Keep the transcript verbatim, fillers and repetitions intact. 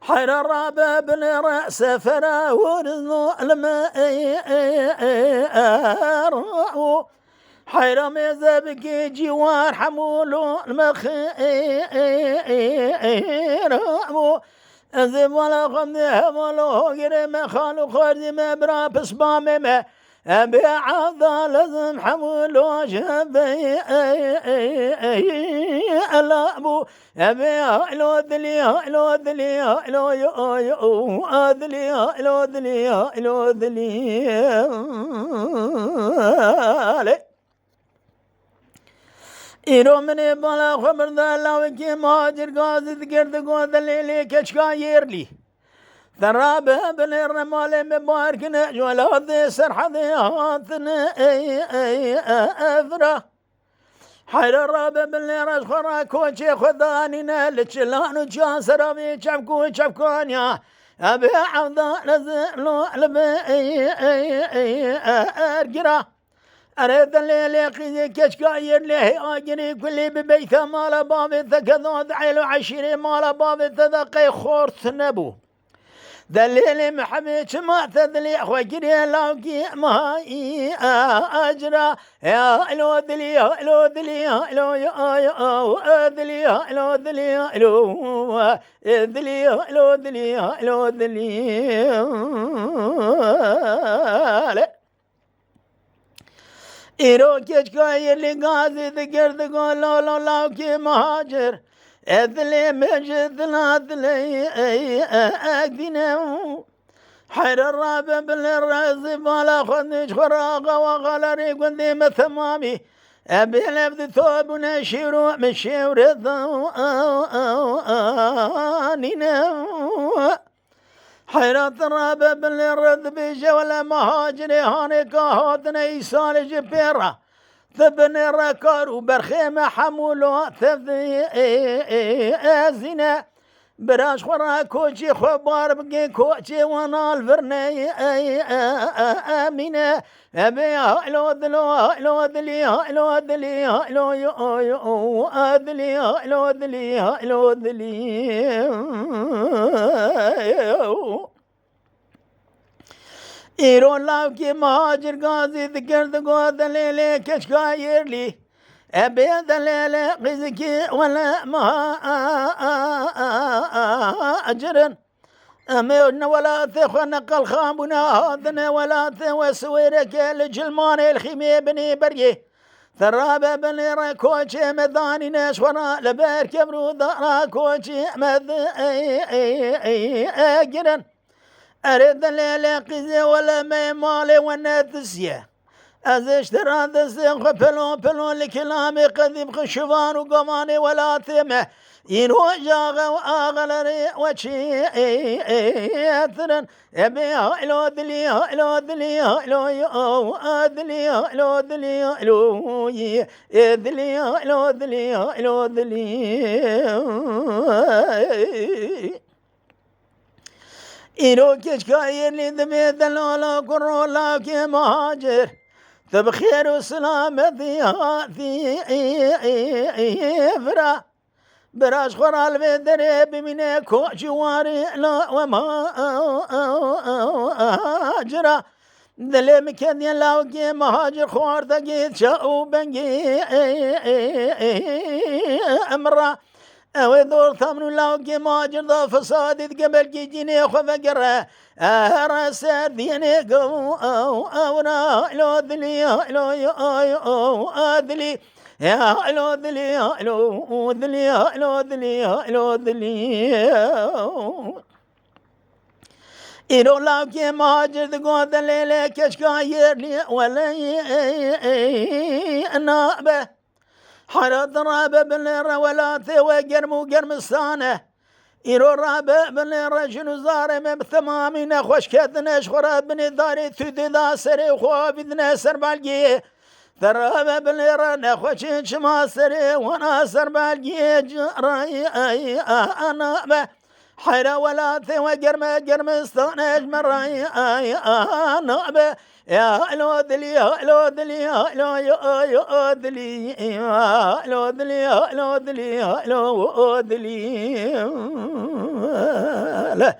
Heyra rabe binêre sefere û rizno li me û heyra mêze bikê cîwar hemû lo li me xêr û ez ê bala xwe dê hemalo girê me xal û xwerdî me bira pisbamê me. Ebê Evda lezim hemû lojebê ela bû. Ebê haylo dilî, haylo dilî, haylo yo, yo, a dilî, haylo dilî, haylo dilî. Alê. Îro min ê bala xwe birda lawikê macir gazî digirdi go delêlê keçka yêrlî. Te rabe binêre malê me bar kine, ji welatê Serhedê hatine, ey, ey, evra. Heyra rabe binêre ji xwe re koçê xwe danîne, li çilan û çiyan sera vê çepk û çepkaniya. Ebê Evda lezim lo li be, ey, ey, ey, ergira. Erê delêlê qîzê keçka yêrlê hey agirî kulî bi beyta mala bavê te ke da di êl û eşîrê mala bavê te de qey xort nebû. Delêlê mihebê çima te dilê xwe girê lawkî ma î acira. Ya elo dilî, ya elo dilî, ya elo ya ya, o dilî, ya elo dilî, ya elo, e dilî, ya elo dilî, ya elo dilî. Îro keçka yêrlî gazî digirdi go lolo lawkê mihacir. Ez dilê min ji dila dilê ek dîne û Heyre rabe bilê rezî vala xwe nîç xwe raqa wa xalerê gundê me temamî. E bêlev di to bûne şêwro min şêwre da nîne. Heyrat rabe bilê re dibêje wele mehacirê hanê ka hatine îsalê ji pê re. Ti binê re kar û berxê me hemû lo tev ezîne. Bira ji xwe re koçê xwe bar bike, koçê wan al virnê emîne. Ebe haylo dilo, haylo dilî, haylo dilî, haylo yo, yo, dilî, haylo dilî, haylo dilî. Îro lawkê mihacir gazî dikir, digot, delêlê keçka yerlî. Ebe delêlê qîzikî wele mihacir in. Em ê ne welatê xwe ne qelxan bûne, hatine welatê we siwêreke li cilmanê li xîmê binê beriyê. Te rabe binê re koçê me danîne ji xwe re li ber kevr û dara koçê me di girin. Erê delêlê qîzê wele me malê we netisiye. Ez ê ji te re destê xwe pilo pilo li kilamê qedîm xişivan û gavanê welatê me. Îro ji axe û axelerê we çêtir in. Ebe haylo dilî, haylo dilî, haylo yo, dilî, haylo dilî, haylo yî. Ê dilî, haylo dilî, haylo dilî. Îro keçka yê lê dibê delala ku rolakê mihacir. Tu bi xêr û silametî hatî vira. Bira ji xwe re li vê derê bimîne koçî warê la we mihacira. Dilê min kediye lawkê mihacir xwartekê ça û bengê min re. Ew ê dor tamnû lawkê macir da fesadî dike, belkî cînê xwe vegere. Here ser diyênê go ew ra lo dilî lo yo yo dilî. Lo dilî lo dilî lo dilî lo dilî. Îro lawkê macir digot delêlê keçka yerlî weleyê nabe. Hera dirabe binê re welatê we germ û germistan e. Îro rabe binê re jin û zarê me bi temamî nexweş ketine ji xwe re binê darê tûdê da serê xwe avîtine ser belgê. Te rabe binê re nexweşê çima serê wana ser belgê ci re ana be. Heyra welatê we germe germistan e ji me re ana be. Ya lo dilî, lo dilî, lo yo, yo dilî, lo dilî, lo dilî, lo dilî. Le.